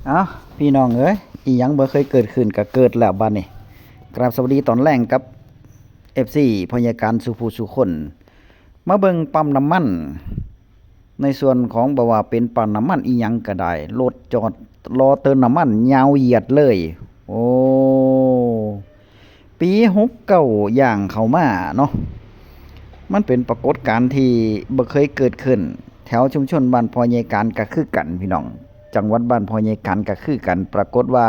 ເອົ້າ ພີ່ນ້ອງເອີຍ ອີ່ຫຍັງບໍ່ເຄີຍເກີດຂຶ້ນກໍເກີດແລ້ວບາດນີ້. ກາບສະຫວັດດີຕອນແລງກັບ ເອັຟຊີ ພະຍາການສູ່ຜູ້ສູ່ຄົນ. ມາເບິ່ງປ້ຳນ້ຳມັນ ໃນສ່ວນຂອງ ບໍ່ວ່າເປັນປ້ຳນ້ຳມັນອີ່ຫຍັງກໍໄດ້ ລົດຈອດລໍເຕີມນ້ຳມັນຍາວຢຽດເລີຍ. ໂອ້ ປີຫົກເກົ້າຢ່າງເຂົ້າມາເນາະ ມັນເປັນປາກົດການທີ່ບໍ່ເຄີຍເກີດຂຶ້ນ. ແຖວຊຸມຊົນບ້ານພໍ່ໃຫຍ່ການກໍຄືກັນພີ່ນ້ອງ, ຈັງຫວັດບ້ານພໍ່ໃຫຍ່ການກໍຄືກັນ. ປາກົດວ່າ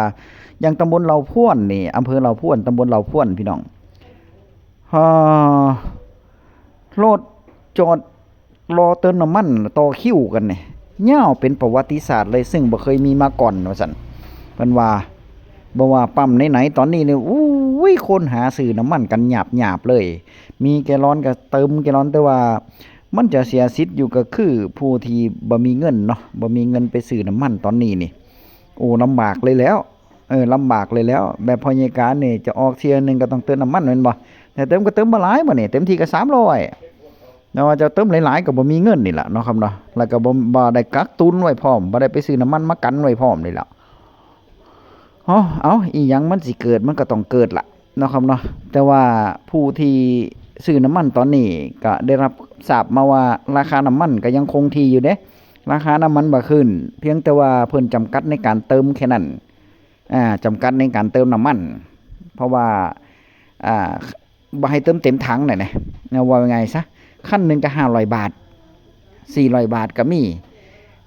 ຢ່າງຕຳບົນເຫຼົ່າພວນນີ້ ອຳເພີເຫຼົ່າພວນ ຕຳບົນເຫຼົ່າພວນພີ່ນ້ອງ ຮາ ລົດຈອດລໍເຕີມນ້ຳມັນຕໍ່ຄິວກັນນີ້ ຍາວເປັນປະຫວັດຕິສາດເລີຍ ຊຶ່ງບໍ່ເຄີຍມີມາກ່ອນວ່າຊັ້ນ ເພິ່ນວ່າ. ບໍ່ວ່າປ້ຳໄຫນໆ ຕອນນີ້ນີ້ ໂອ້ຍ ຄົນຫາຊື້ນ້ຳມັນກັນຍາບໆເລີຍ. ມີແກລອນກໍເຕີມແກລອນ ແຕ່ວ່າມັນຈະເສຍສິດຢູ່ກໍຄືຜູ້ທີ່ບໍ່ມີເງິນເນາະ ບໍ່ມີເງິນໄປຊື້ນ້ຳມັນຕອນນີ້ນີ້ ໂອ້ ລຳບາກເລີຍແລ້ວ. ເອີ ລຳບາກເລີຍແລ້ວ. ແບບພໍ່ໃຫຍ່ການນີ້ຈະອອກເທື່ອໜຶ່ງກໍຕ້ອງເຕີມນ້ຳມັນແມ່ນບໍ່? ແຕ່ເຕີມກໍເຕີມບໍ່ຫຼາຍ ບາດນີ້ເຕັມທີ່ກໍສາມຮ້ອຍ ແຕ່ວ່າຈະເຕີມຫຼາຍໆກໍບໍ່ມີເງິນນີ້ລະເນາະ ຄຳເນາະ. ແລ້ວກໍບໍ່ ບໍ່ໄດ້ກັກຕຸນໄວ້ພ້ອມ ບໍ່ໄດ້ໄປຊື້ນ້ຳມັນມາກັນໄວ້ພ້ອມນີ້ລະ. ເອົ້າ ເອົ້າ ອີ່ຫຍັງມັນຊິເກີດ ມັນກໍຕ້ອງເກີດລະເນາະ ຄຳເນາະ. ແຕ່ວ່າຜູ້ທີ່ຊື້ນ້ຳມັນຕອນນີ້ກໍໄດ້ຮັບຊາບມາວ່າ ລາຄານ້ຳມັນກໍຍັງຄົງທີ່ຢູ່ເດ້ ລາຄານ້ຳມັນບໍ່ຂຶ້ນ ພຽງແຕ່ວ່າເພິ່ນຈຳກັດໃນການເຕີມແຄ່ນັ້ນ ອ່າ ຈຳກັດໃນການເຕີມນ້ຳມັນ ເພາະວ່າ ອ່າ ບໍ່ໃຫ້ເຕີມເຕັມຖັງນັ້ນນະ ເວົ້າງ່າຍໆຊະ ຄັນໜຶ່ງກໍຫ້າຮ້ອຍບາດ ສີ່ຮ້ອຍບາດກໍມີ.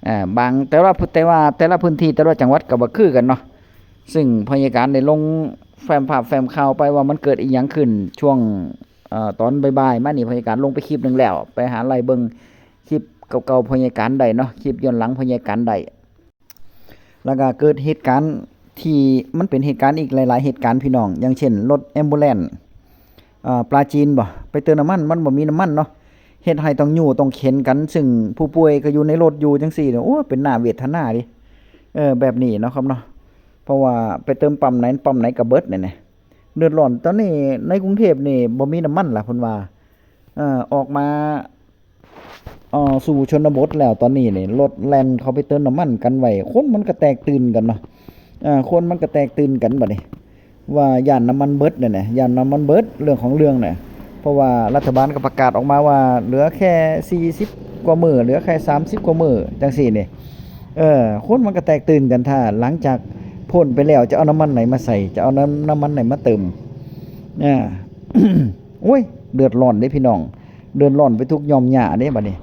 ເອີ ບາງ ແຕ່ລະ ແຕ່ວ່າແຕ່ລະພື້ນທີ່ ແຕ່ລະຈັງຫວັດກໍບໍ່ຄືກັນເນາະ. ຊຶ່ງພະຍາການໄດ້ລົງແຟ້ມພາບແຟ້ມຂ່າວໄປວ່າມັນເກີດອີ່ຫຍັງຂຶ້ນ ຊ່ວງ ເອີ ຕອນບ່າຍໆມານີ້ ພະຍາການລົງໄປຄລິບໜຶ່ງແລ້ວ ໄປຫາໄລ່ເບິ່ງຄລິບເກົ່າໆພະຍາການໄດ້ເນາະ ຄລິບຍ້ອນຫຼັງພະຍາການໄດ້. ແລ້ວກໍເກີດເຫດການທີ່ມັນເປັນເຫດການອີກຫຼາຍໆເຫດການພີ່ນ້ອງ ຢ່າງເຊັ່ນ ລົດແອມບູແລນ ເອີ ປາຈີນບໍ ໄປເຕີມນ້ຳມັນ ມັນບໍ່ມີນ້ຳມັນເນາະ ເຮັດໃຫ້ຕ້ອງຍູ້ຕ້ອງເຂັນກັນ ຊຶ່ງຜູ້ປ່ວຍກໍຢູ່ໃນລົດຢູ່ຈັ່ງຊີ້ ໂອ້ ເປັນໜ້າເວທະນາເດ ເອີ ແບບນີ້ເນາະ ຄຳເນາະ. ເພາະວ່າໄປເຕີມປ້ຳໃນ ປ້ຳໃນກໍເບິດແນ່ໆ ເດືອດຮ້ອນ. ຕອນນີ້ໃນກຸງເທບນີ້ບໍ່ມີນ້ຳມັນລະ ເພິ່ນວ່າ ເອີ ອອກມາ ເອີ ສູ່ຊົນນະບົດແລ້ວ ຕອນນີ້ນີ້ລົດແລ່ນເຂົ້າໄປເຕີມນ້ຳມັນກັນໄວ້ ຄົນມັນກໍແຕກຕື່ນກັນເນາະ ເອີ ຄົນມັນກໍແຕກຕື່ນກັນບາດນີ້ ວ່າຢ້ານນ້ຳມັນເບິດນັ້ນນະ ຢ້ານນ້ຳມັນເບິດ ເລື່ອງຂອງເລື່ອງນະ. ເພາະວ່າລັດຖະບານກໍປະກາດອອກມາວ່າເຫຼືອແຄ່ສີ່ສິບກວ່າມື້ ເຫຼືອແຄ່ສາມສິບກວ່າມື້ຈັ່ງຊີ້ນີ້ ເອີ ຄົນມັນກໍແຕກຕື່ນກັນ ຖ້າຫຼັງຈາກພົ້ນໄປແລ້ວ ຈະເອົານ້ຳມັນໃດມາໃສ່ ຈະເອົານ້ຳ ນ້ຳມັນໃດມາເຕີມ ອາ ໂອ້ຍ ເດືອດຮ້ອນເດ້ພີ່ນ້ອງ ເດືອດຮ້ອນໄປທຸກຢ່ອມຫຍ້າເດ້ບາດນີ້.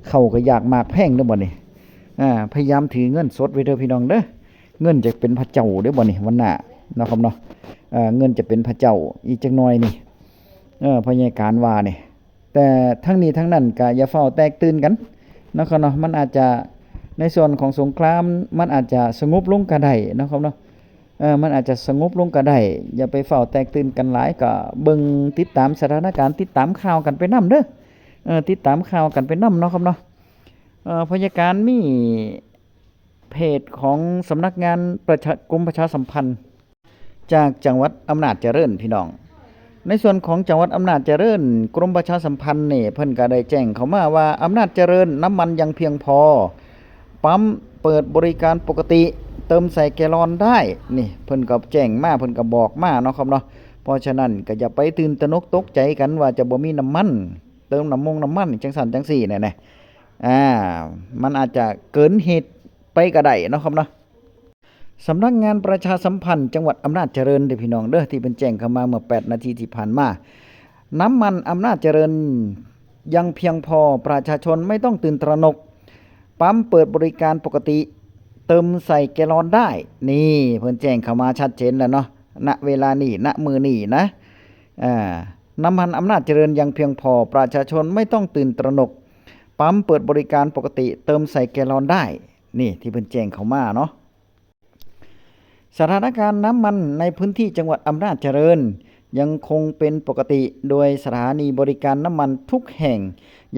ເຂົ້າກໍຢາກ ໝາກແພງເດ້ບາດນີ້. ອາ ພະຍາຍາມຖືເງິນສົດໄວ້ເດີພີ່ນ້ອງເດີ ເງິນຈະເປັນພະເຈົ້າເດ້ບາດນີ້ ວັນໜ້າເນາະ ຄຳເນາະ. ເອີ ເງິນຈະເປັນພະເຈົ້າອີກຈັກໜ່ອຍນີ້ ເອີ ພະຍາການວ່ານີ້. ແຕ່ທັງນີ້ທັງນັ້ນກໍຢ່າຟ້າວແຕກຕື່ນກັນເນາະ ຄຳເນາະ. ມັນອາດຈະ ໃນສ່ວນຂອງສົງຄາມ ມັນອາດຈະສະຫງົບລົງກໍໄດ້ເນາະ ຄຳເນາະ. ເອີ ມັນອາດຈະສະຫງົບລົງກໍໄດ້ ຢ່າໄປຟ້າວແຕກຕື່ນກັນຫຼາຍ ກໍເບິ່ງຕິດຕາມສະຖານະການ ຕິດຕາມຂ່າວກັນໄປນຳເດີ ເອີ ຕິດຕາມຂ່າວກັນໄປນຳເນາະ ຄຳເນາະ. ເອີ ພະຍາການມີເພຈຂອງສຳນັກງານປະຊາ ກົມປະຊາສຳພັນ ຈາກຈັງຫວັດອຳນາດຈະເລີນພີ່ນ້ອງ. ໃນສ່ວນຂອງຈັງຫວັດອຳນາດຈະເລີນ ກົມປະຊາສຳພັນນີ້ ເພິ່ນກໍໄດ້ແຈ້ງເຂົ້າມາວ່າ ອຳນາດຈະເລີນ ນ້ຳມັນຍັງພຽງພໍ ປ້ຳເປີດບໍລິການປົກກະຕິ ເຕີມໃສ່ແກລອນໄດ້. ນີ້ເພິ່ນກໍແຈ້ງມາ ເພິ່ນກໍບອກມາເນາະ ຄຳເນາະ. ເພາະສະນັ້ນກໍຢ່າໄປຕື່ນຕະໜົກຕົກໃຈກັນວ່າຈະບໍ່ມີນ້ຳມັນ ເຕີມນ້ຳມົງນ້ຳມັນຈັ່ງຊັ້ນຈັ່ງຊີ້ແນ່ໆ. ອາ ມັນອາດຈະເກີນເຫດໄປກໍໄດ້ເນາະ ຄຳເນາະ. ສຳນັກງານປະຊາສຳພັນຈັງຫວັດອຳນາດຈະເລີນເດີພີ່ນ້ອງເດີ ທີ່ເພິ່ນແຈ້ງເຂົ້າມາເມື່ອແປດນາທີທີ່ຜ່ານມາ. ນ້ຳມັນອຳນາດຈະເລີນຍັງພຽງພໍ ປະຊາຊົນໄມ່ຕ້ອງຕື່ນຕຣະໜົກ ປ້ຳເປີດບໍລິການປົກກະຕິ ເຕີມໃສ່ແກລອນໄດ້. ນີ້ເພິ່ນແຈ້ງເຂົ້າມາຊັດເຈນແລ້ວເນາະ ນະເວລານີ້ ນະມື້ນີ້ນະ. ອາ ນ້ຳມັນອຳນາດຈະເລີນຍັງພຽງພໍ ປະຊາຊົນໄມ່ຕ້ອງຕື່ນຕຣະໜົກ ປ້ຳເປີດບໍລິການປົກກະຕິ ເຕີມໃສ່ແກລອນໄດ້. ນີ້ທີ່ເພິ່ນແຈ້ງເຂົ້າມາເນາະ. ສະຖານະການນ້ຳມັນໃນພື້ນທີ່ຈັງຫວັດອຳນາດຈະເລີນຍັງຄົງເປັນປົກກະຕິ ໂດຍສະຖານີບໍລິການນ້ຳມັນທຸກແຫ່ງ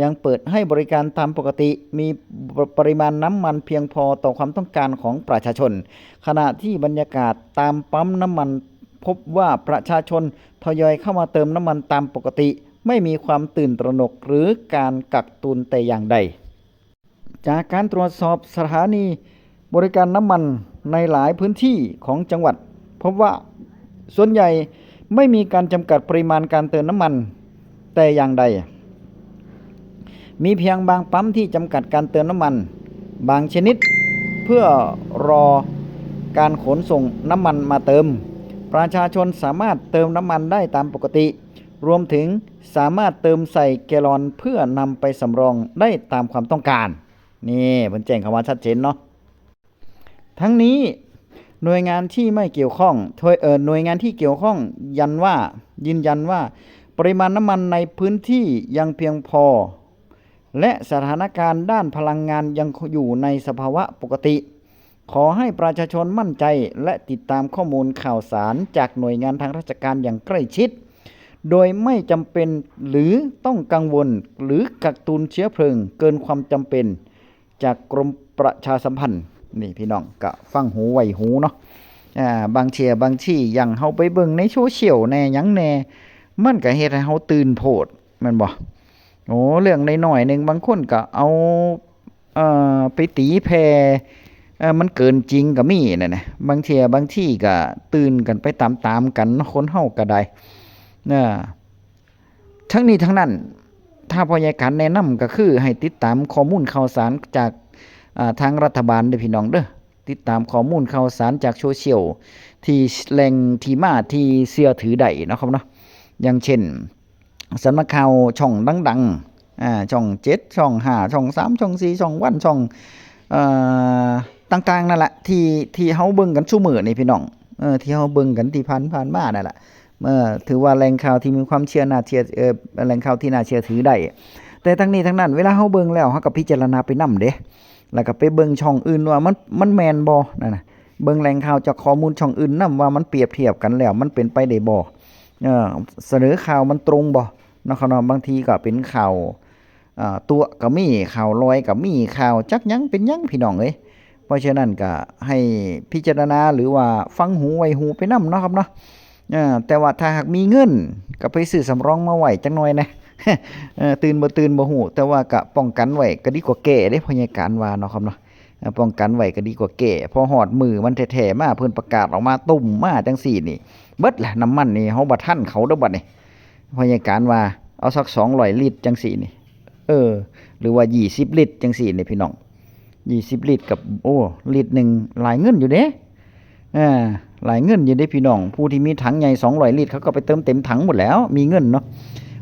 ຍັງເປີດໃຫ້ບໍລິການຕາມປົກກະຕິ, ມີປະລິມານນ້ຳມັນພຽງພໍຕໍ່ຄວາມຕ້ອງການຂອງປະຊາຊົນ, ຂະນະທີ່ບັນຍາກາດຕາມປ້ຳນ້ຳມັນພົບວ່າປະຊາຊົນທະຍອຍເຂົ້າມາເຕີມນ້ຳມັນຕາມປົກກະຕິ, ໄມ່ມີຄວາມຕື່ນຕຣະໜົກ ຫຼື ການກັກຕຸນແຕ່ຢ່າງໃດ. ຈາກການຕວດສອບສະຖານີບໍລິການນ້ຳມັນ ໃນຫຼາຍພື້ນທີ່ຂອງຈັງຫວັດ ພົບວ່າສ່ວນໃຫຍ່ໄມ່ມີການຈຳກັດປະລິມານການເຕີມນ້ຳມັນແຕ່ຢ່າງໃດ. ມີພຽງບາງປ້ຳທີ່ຈຳກັດການເຕີມນ້ຳມັນບາງຊະນິດ ເພື່ອລໍການຂົນສົ່ງນ້ຳມັນມາເຕີມ. ປະຊາຊົນສາມາດເຕີມນ້ຳມັນໄດ້ຕາມປົກກະຕິ, ລວມເຖິງສາມາດເຕີມໃສ່ແກລອນເພື່ອນຳໄປສຳຮອງໄດ້ຕາມຄວາມຕ້ອງການ. ນີ້ເພິ່ນແຈ້ງເຂົ້າມາຊັດເຈນເນາະ. ທັງນີ້ ໜ່ວຍງານທີ່ໄມ່ກ່ຽວຂ້ອງ ເອີ ໜ່ວຍງານທີ່ກ່ຽວຂ້ອງຢັນວ່າ ຢືນຢັນວ່າ ປະລິມານນ້ຳມັນໃນພື້ນທີ່ຍັງພຽງພໍ ແລະ ສະຖານະການດ້ານພະລັງງານຍັງຢູ່ໃນສະພາວະປົກກະຕິ. ຂໍໃຫ້ປະຊາຊົນໝັ້ນໃຈ ແລະ ຕິດຕາມຂໍ້ມູນຂ່າວສານຈາກໜ່ວຍງານທາງລາຊະການຢ່າງໃກ້ຊິດ ໂດຍໄມ່ຈຳເປັນ ຫຼື ຕ້ອງກັງວົນ ຫຼື ກັກຕຸນເຊື້ອເພີງເກີນຄວາມຈຳເປັນ ຈາກກົມປະຊາສຳພັນ. ນີ້ພີ່ນ້ອງກະຟັງຫູໄວ້ຫູເນາະ. ອາ ບາງເທື່ອບາງທີຢ່າງເຮົາໄປເບິ່ງໃນໂຊຊຽວແດ່ຫຍັງແດ່ ມັນກະເຮັດໃຫ້ເຮົາຕື່ນໂພດ ແມ່ນບໍ່? ໂອ້ ເລື່ອງນ້ອຍໆໜຶ່ງ ບາງຄົນກະເອົາ ເອີ ໄປຕີແຜ່ ເອີ ມັນເກີນຈິງກະມີນັ້ນນະ. ບາງເທື່ອບາງທີກະຕື່ນກັນໄປຕາມໆກັນເນາະ ຄົນເຮົາກະໄດ້ ເອີ. ທັງນີ້ທັງນັ້ນ ຖ້າພໍ່ໃຫຍ່ການແນະນຳກະຄືໃຫ້ຕິດຕາມຂໍ້ມູນຂ່າວສານຈາກ ອາ ທາງລັດຖະບານເດີ້ພີ່ນ້ອງເດີ້. ຕິດຕາມຂໍ້ມູນຂ່າວສານຈາກໂຊຊຽວທີ່ແຫຼ່ງທີ່ມາທີ່ເຊື່ອຖືໄດ້ເນາະຄັບເນາະ. ຢ່າງເຊັ່ນ ສຳນັກຂ່າວຊ່ອງດັງໆ ອາ ຊ່ອງເຈັດ ຊ່ອງຫ້າ ຊ່ອງສາມ ຊ່ອງສີ່ ຊ່ອງວັນ ຊ່ອງ ເອີ ຕ່າງໆນັ້ນລະ ທີ່ ທີ່ເຮົາເບິ່ງກັນຊຸມື້ນີ້ພີ່ນ້ອງ ເອີ ທີ່ເຮົາເບິ່ງກັນທີ່ຜ່ານ ຜ່ານມານັ້ນລະ ເອີ ຖືວ່າແຫຼ່ງຂ່າວທີ່ມີຄວາມເຊື່ອໜ້າເຊື່ອ ເອີ ແຫຼ່ງຂ່າວທີ່ໜ້າເຊື່ອຖືໄດ້. ແຕ່ທັງນີ້ທັງນັ້ນ ເວລາເຮົາເບິ່ງແລ້ວ ເຮົາກໍພິຈາລະນາໄປນຳເດ້ ແລ້ວກໍໄປເບິ່ງຊ່ອງອື່ນວ່າມັນ ມັນແມ່ນບໍ່ນັ້ນນະ. ເບິ່ງແຫຼ່ງຂ່າວຈາກຂໍ້ມູນຊ່ອງອື່ນນຳວ່າມັນປຽບທຽບກັນແລ້ວມັນເປັນໄປໄດ້ບໍ່ ເອີ ສະເໜີຂ່າວມັນຕົງບໍ່ເນາະ ເນາະ. ບາງທີກໍເປັນຂ່າວ ອາ ຕົວະກໍມີ ຂ່າວລອຍກໍມີ ຂ່າວຈັກຫຍັງເປັນຫຍັງພີ່ນ້ອງເອີຍ. ເພາະສະນັ້ນກໍໃຫ້ພິຈາລະນາ ຫຼືວ່າຟັງຫູໄວ້ຫູໄປນຳເນາະຄັບເນາະ. ເອີ ແຕ່ວ່າຖ້າຫາກມີເງິນກໍໄປຊື້ສຳຮອງມາໄວ້ຈັກໜ່ອຍແດ່. ເອີ ຕື່ນບໍ່ຕື່ນບໍ່ຮູ້ ແຕ່ວ່າກໍປ້ອງກັນໄວ້ກໍດີກວ່າແກ້ເດ້ ພໍ່ໃຫຍ່ການວ່າເນາະຄັບເນາະ. ປ້ອງກັນໄວ້ກໍດີກວ່າແກ້ ພໍຮອດມື້ມັນແທ້ໆມາ ເພິ່ນປະກາດອອກມາ ຕຸ້ມມາຈັ່ງຊີ້ນີ້ ເບິດລະ ນ້ຳມັນນີ້ເຮົາບໍ່ທັນເຂົາເດີ້ບັດນີ້. ພະຍາການວ່າເອົາສັກສອງຮ້ອຍລິດຈັ່ງຊີ້ນີ້ ເອີ ຫຼືວ່າຊາວລິດຈັ່ງຊີ້ນີ້ພີ່ນ້ອງ ຊາວລິດກັບ ໂອ້ ລິດໜຶ່ງຫຼາຍເງິນຢູ່ເດ້ ເອີ ຫຼາຍເງິນຢູ່ເດ້ພີ່ນ້ອງ. ຜູ້ທີ່ມີຖັງໃຫຍ່ສອງຮ້ອຍລິດ ເຂົາກໍໄປເຕີມເຕັມຖັງໝົດແລ້ວ ມີເງິນເນາະ.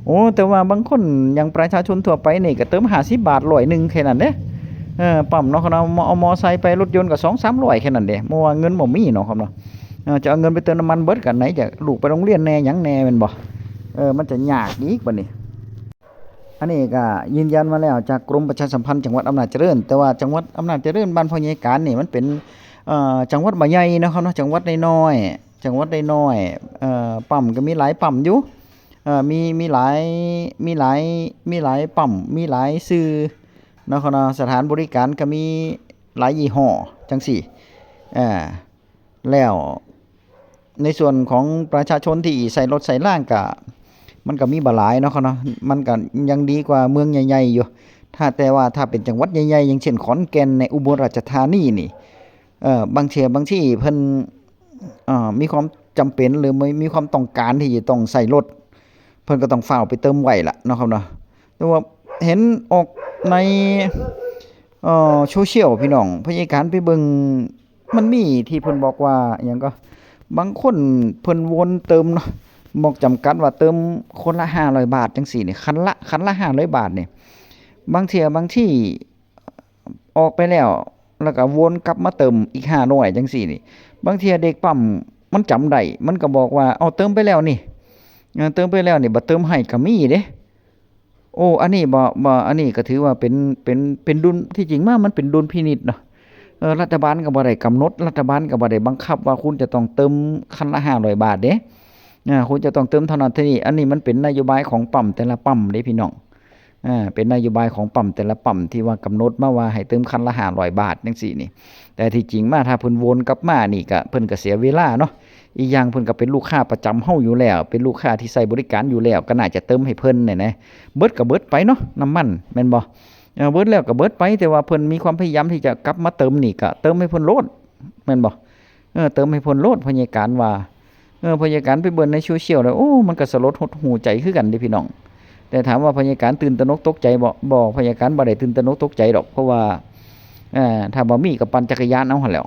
ໂອ້ ແຕ່ວ່າບາງຄົນ ຢ່າງປະຊາຊົນທົ່ວໄປນີ້ ກໍເຕີມຫ້າສິບບາດ ຮ້ອຍໜຶ່ງແຄ່ນັ້ນເດ້ ເອີ ປ້ຳເນາະ ເຂົາເອົາມໍໄຊໄປ ລົດຍົນກໍສອງສາມຮ້ອຍແຄ່ນັ້ນເດ້ ເພາະວ່າເງິນບໍ່ມີເນາະ ເນາະ. ເອີ ຈະເອົາເງິນໄປເຕີມນ້ຳມັນເບິດກັນໃນ ຈະລູກໄປໂຮງຮຽນແດ່ຫຍັງແດ່ແມ່ນບໍ່ ເອີ ມັນຈະຍາກອີກບັດນີ້. ອັນນີ້ກໍຢືນຢັນມາແລ້ວຈາກກົມປະຊາສຳພັນຈັງຫວັດອຳນາດຈະເລີນ ແຕ່ວ່າຈັງຫວັດອຳນາດຈະເລີນ ບ້ານພໍ່ໃຫຍ່ການນີ້ ມັນເປັນ ເອີ ຈັງຫວັດບໍ່ໃຫຍ່ເນາະ ເນາະ ຈັງຫວັດນ້ອຍໆ ຈັງຫວັດນ້ອຍໆ ເອີ ປ້ຳກໍມີຫຼາຍປ້ຳຢູ່ ເອີ ມີ ມີຫຼາຍ ມີຫຼາຍ ມີຫຼາຍປ້ຳ ມີຫຼາຍຊື່ເນາະ ເນາະ. ສະຖານບໍລິການກໍມີຫຼາຍຍີ່ຫໍ້ຈັ່ງຊີ້ ເອີ ແລ້ວໃນສ່ວນຂອງປະຊາຊົນທີ່ໃຊ້ລົດໃຊ້ລາງກະ ມັນກະມີບໍ່ຫຼາຍເນາະ ເນາະ ມັນກະຍັງດີກວ່າເມືອງໃຫຍ່ໆຢູ່ ຖ້າ ແຕ່ວ່າຖ້າເປັນຈັງຫວັດໃຫຍ່ໆ ຢ່າງເຊັ່ນ ຂອນແກ່ນ ແນະ ອຸບົນລາຊະທານີນີ້ ເອີ ບາງເທື່ອບາງທີເພິ່ນ ເອີ ມີຄວາມຈຳເປັນ ຫຼື ມີ ມີຄວາມຕ້ອງການທີ່ຈະຕ້ອງໃຊ້ລົດ ເພິ່ນກໍຕ້ອງຟ້າວໄປເຕີມໄວ້ລະເນາະ ເນາະ. ແຕ່ວ່າເຫັນອອກໃນ ເອີ ໂຊຊຽວ ພີ່ນ້ອງ ພະຍາການໄປເບິ່ງ ມັນມີທີ່ເພິ່ນບອກວ່າຫຍັງກໍ ບາງຄົນເພິ່ນວົນເຕີມເນາະ ບອກຈຳກັດວ່າເຕີມຄົນລະຫ້າຮ້ອຍບາດຈັ່ງຊີ້ນີ້ ຄັນລະ ຄັນລະຫ້າຮ້ອຍບາດນີ້ ບາງເທື່ອບາງທີອອກໄປແລ້ວ ແລ້ວກໍວົນກັບມາເຕີມອີກຫ້າຮ້ອຍຈັ່ງຊີ້ນີ້ ບາງເທື່ອເດັກປ້ຳມັນຈຳໄດ້ ມັນກໍບອກວ່າ ເອົາ ເຕີມໄປແລ້ວນີ້ ເອີ ເຕີມໄປແລ້ວນີ້ ບໍ່ເຕີມໃຫ້ກໍມີເດ້. ໂອ້ ອັນນີ້ບໍ່ ບໍ່ ອັນນີ້ກໍຖືວ່າເປັນ ເປັນ ເປັນດຸນ ທີ່ຈິງມາມັນເປັນດຸນພິນິດເນາະ ເອີ ລັດຖະບານກໍບໍ່ໄດ້ກຳນົດ ລັດຖະບານກໍບໍ່ໄດ້ບັງຄັບວ່າຄຸນຈະຕ້ອງເຕີມຄັນລະຫ້າຮ້ອຍບາດເດ້ ອາ ຄຸນຈະຕ້ອງເຕີມເທົ່ານັ້ນເທົ່ານີ້. ອັນນີ້ມັນເປັນນະໂຍບາຍຂອງປ້ຳແຕ່ລະປ້ຳເດ້ພີ່ນ້ອງ ອາ ເປັນນະໂຍບາຍຂອງປ້ຳແຕ່ລະປ້ຳທີ່ວ່າກຳນົດມາວ່າໃຫ້ເຕີມຄັນລະຫ້າຮ້ອຍບາດຈັ່ງຊີ້ນີ້ ແຕ່ທີ່ຈິງມາ ຖ້າເພິ່ນວົນກັບມານີ້ກະ ເພິ່ນກະເສຍເວລາເນາະ. ອີກຢ່າງເພິ່ນກໍເປັນລູກຄ້າປະຈຳເຮົາຢູ່ແລ້ວ ເປັນລູກຄ້າທີ່ໃຊ້ບໍລິການຢູ່ແລ້ວ ກໍໜ້າຈະເຕີມໃຫ້ເພິ່ນແນ່ໆ ເບິດກໍເບິດໄປເນາະ ນ້ຳມັນແມ່ນບໍ່ ເອີ ເບິດແລ້ວກໍເບິດໄປ ແຕ່ວ່າເພິ່ນມີຄວາມພະຍາຍາມທີ່ຈະກັບມາເຕີມນີ້ ກໍເຕີມໃຫ້ເພິ່ນໂລດ ແມ່ນບໍ່? ເອີ ເຕີມໃຫ້ເພິ່ນໂລດ ພະຍາການວ່າ. ເອີ ພະຍາການໄປເບິ່ງໃນໂຊຊຽວແລ້ວ ໂອ້ ມັນກໍສະຫຼົດຫົດຫູໃຈຄືກັນເດ້ພີ່ນ້ອງ. ແຕ່ຖາມວ່າພະຍາການຕື່ນຕະໜົກຕົກໃຈບໍ່? ບໍ່, ພະຍາການບໍ່ໄດ້ຕື່ນຕະໜົກຕົກໃຈດອກ ເພາະວ່າ ເອີ ຖ້າບໍ່ມີກໍປັ່ນຈັກກະຍານເອົາຫັ້ນແຫຼ້ວ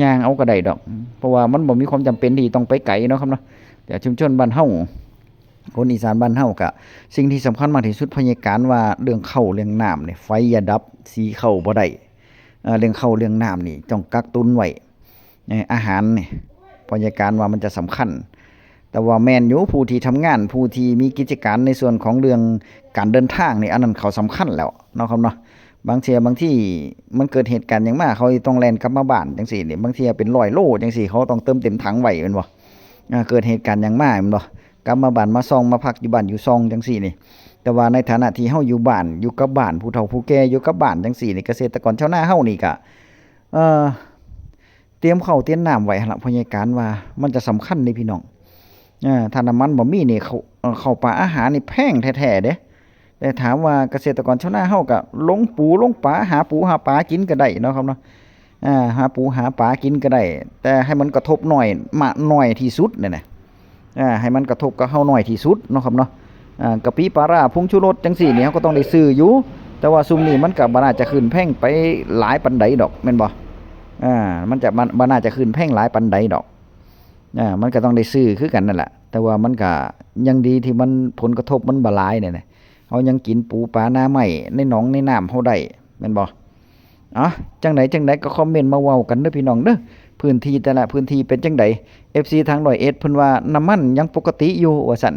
ຍ່າງເອົາກໍໄດ້ດອກ ເພາະວ່າມັນບໍ່ມີຄວາມຈຳເປັນທີ່ຕ້ອງໄປໄກເນາະຄັບເນາະ. ແຕ່ຊຸມຊົນບ້ານເຮົາ ຄົນອີສານບ້ານເຮົາກະ ສິ່ງທີ່ສຳຄັນມາກທີ່ສຸດ ພະຍາການວ່າເລື່ອງເຂົ້າເລື່ອງນ້ຳນີ້ ໄຟຢ່າດັບ ສີເຂົ້າບໍ່ໄດ້. ເອີ ເລື່ອງເຂົ້າເລື່ອງນ້ຳນີ້ຕ້ອງກັກຕຸນໄວ້. ເອີ ອາຫານນີ້ ພະຍາການວ່າມັນຈະສຳຄັນ ແຕ່ວ່າແມ່ນຢູ່ ຜູ້ທີ່ທຳງານ ຜູ້ທີ່ມີກິດຈະການໃນສ່ວນຂອງເລື່ອງການເດີນທາງນີ້ ອັນນັ້ນເຂົາສຳຄັນແລ້ວເນາະຄັບເນາະ. ບາງເທື່ອບາງທີມັນເກີດເຫດການຫຍັງມາ ເຂົາຕ້ອງແລ່ນກັບມາບ້ານຈັ່ງຊີ້ນີ້ ບາງເທື່ອເປັນຮ້ອຍໂລຈັ່ງຊີ້ ເຂົາຕ້ອງເຕີມເຕັມຖັງໄວ້ແມ່ນບໍ່? ອາ ເກີດເຫດການຫຍັງມາແມ່ນບໍ່? ກັບມາບ້ານມາຊ່ອງ ມາພັກຢູ່ບ້ານຢູ່ຊ່ອງຈັ່ງຊີ້ນີ້. ແຕ່ວ່າໃນຖານະທີ່ເຮົາຢູ່ບ້ານ ຢູ່ກັບບ້ານ ຜູ້ເຖົ້າຜູ້ແກ່ຢູ່ກັບບ້ານຈັ່ງຊີ້ນີ້ ກະເສດຕະກອນຊາວນາເຮົານີ້ກະ ເອີ ຕຽມເຂົ້າຕຽມນ້ຳໄວ້ຫັ້ນລະ ພະຍາການວ່າມັນຈະສຳຄັນເດ້ພີ່ນ້ອງ. ເອີ ຖ້ານ້ຳມັນບໍ່ມີນີ້ ເຂົ້າ ເອີ ເຂົ້າປາອາຫານນີ້ແພງແທ້ໆເດ້. ແຕ່ຖາມວ່າກະເສດຕະກອນຊາວນາເຮົາກະລົງປູລົງປາ ຫາປູຫາປາກິນກະໄດ້ເນາະຄັບເນາະ. ອາ ຫາປູຫາປາກິນກະໄດ້ ແຕ່ໃຫ້ມັນກະທົບໜ້ອຍ ມາ ໜ້ອຍທີ່ສຸດນັ້ນນະ. ອາ ໃຫ້ມັນກະທົບກັບເຮົາໜ້ອຍທີ່ສຸດເນາະຄັບເນາະ. ອາ ກະປິປາຮ້າ ຜົງຊູລົດຈັ່ງຊີ້ນີ້ ເຮົາກໍຕ້ອງໄດ້ຊື້ຢູ່ ແຕ່ວ່າຊຸມນີ້ມັນກະບໍ່ໜ້າຈະຂຶ້ນແພງໄປຫຼາຍປານໃດດອກ ແມ່ນບໍ່? ອາ ມັນຈະ ມັນ ບໍ່ໜ້າຈະຂຶ້ນແພງຫຼາຍປານໃດດອກ. ອາ ມັນກະຕ້ອງໄດ້ຊື້ຄືກັນນັ້ນແຫຼະ ແຕ່ວ່າມັນກະຍັງດີທີ່ມັນ ຜົນກະທົບມັນບໍ່ຫຼາຍແນ່ ເຮົາຍັງກິນປູປາໜາໄມ້ໃນໜອງໃນນ້ຳເຮົາໄດ້ ແມ່ນບໍ່? ເອົາ ຈັ່ງໃດຈັ່ງໃດກໍຄອມເມັນມາເວົ້າກັນເດີພີ່ນ້ອງເດີ ພື້ນທີ່ແຕ່ລະພື້ນທີ່ເປັນຈັ່ງໃດ? ເອັຟຊີທາງຮ້ອຍເອັດເພິ່ນວ່ານ້ຳມັນຍັງປົກກະຕິຢູ່ວ່າຊັ້ນ.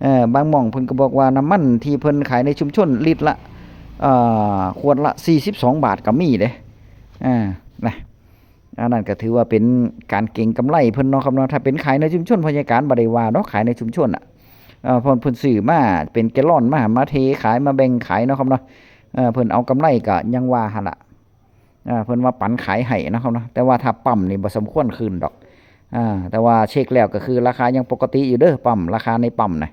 ເອີ ບາງໝ່ອງເພິ່ນກໍບອກວ່ານ້ຳມັນທີ່ເພິ່ນຂາຍໃນຊຸມຊົນລິດລະ ເອີ ຂວດລະສີ່ສິບສອງບາດກໍມີເດ້. ເອີ ນະ ອັນນັ້ນກໍຖືວ່າເປັນການເກັງກຳໄລເພິ່ນເນາະຄັບເນາະ. ຖ້າເປັນຂາຍໃນຊຸມຊົນພະຍາການບໍ່ໄດ້ວ່າດອກ ຂາຍໃນຊຸມຊົນນະ ເອີ ເພິ່ນ ເພິ່ນຊື້ມາເປັນແກລອນ ມາ ມາເທຂາຍ ມາແບ່ງຂາຍເນາະຄັບເນາະ. ເອີ ເພິ່ນເອົາກຳໄລກໍຍັງວ່າຫັ້ນລະ ເອີ ເພິ່ນວ່າປັນຂາຍໃຫ້ເນາະຄັບເນາະ. ແຕ່ວ່າຖ້າປ້ຳນີ້ບໍ່ສົມຄວນຄືນດອກ. ອາ ແຕ່ວ່າເຊັກແລ້ວກໍຄືລາຄາຍັງປົກກະຕິຢູ່ເດີ ປ້ຳ ລາຄາໃນປ້ຳນະ.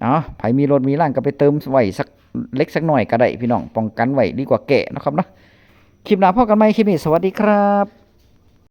ເອົາ ໃຜມີລົດມີລາງກໍໄປເຕີມໄວ້ສັກເລັກສັກໜ້ອຍກໍໄດ້ພີ່ນ້ອງ ປ້ອງກັນໄວ້ດີກວ່າແກ້ເນາະຄັບເນາະ. ຄລິບໜ້າພໍ້ກັນໃໝ່ ຄລິບນີ້ສະຫວັດດີຄັບ.